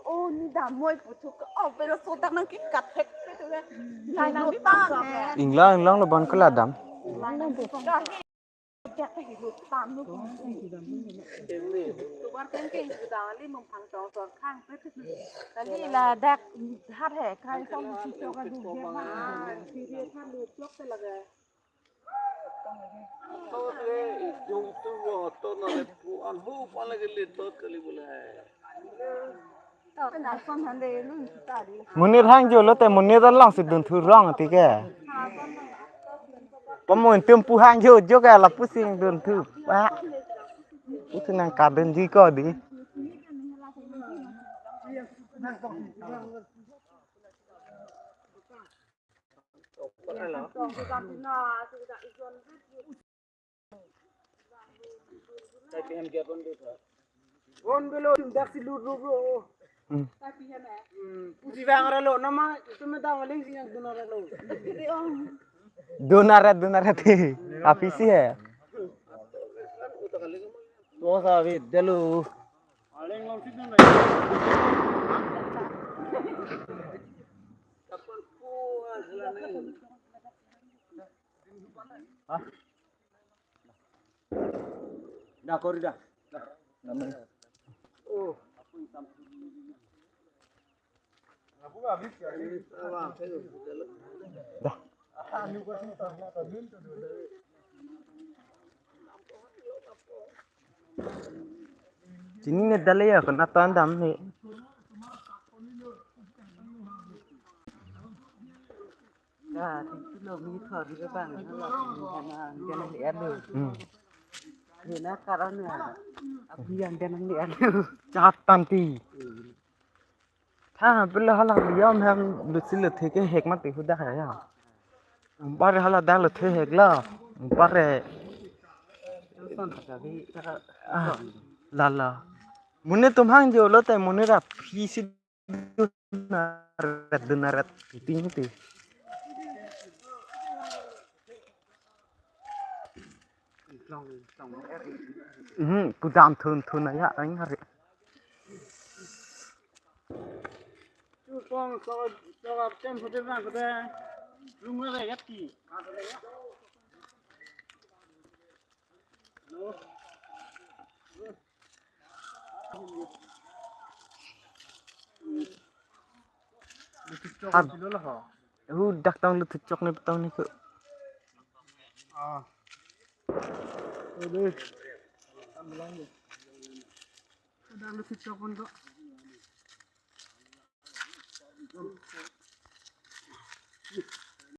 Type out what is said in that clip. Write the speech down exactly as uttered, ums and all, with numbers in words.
Oh, ni damoi puthuk. Oh, pero sodak nangkikathek. Inglang, inglang lo bon kala dam. Tubar kengkeng sudah ali mempang tong tong kang. Tadi ladak har hai kai song si choka duduk ma. Siri kan lutlok te laga. Monit hangjo lote monit alongsi dunthu rong atike. Pamun tum pu hangjo jo ke lapusi ingdunthu. Wah. Itu nang kadunji ko di. Bon belo dak si lut lut lo. Hmm. Hmm. Puji bang ralo nama itu me dang ling sing yang dun ralo. Dun aret, dun aret. Apisi he. Tuh sabi delu. Hah? Dah, kau dah. Oh. Dah. Chini ne dale ya, kena tan dam ne. Ka, itu lo mi thor ni bang, lo kan, kan lihat lo. Hmm. Ini karena apa yang dia nang lihat lo. Chat tanti. Hmm. Tha pilo hala yom hem lusi luthe ke hek mati huda hai ya. Umpare hala dak luthe hek la. Umpare. Son ta bi ta. Ah, la la. Monit atum hangjo lote monit ra phisi dun aret, dun aret. Ting ti. Mhm, kudam thun thun aya ang hari. Chupong so so ap chem phote bang phote. Lung le yat ki. Hab. Hu dak tong luthu chok ne tong ne ko. Ah. Dak luthu chok pon ko.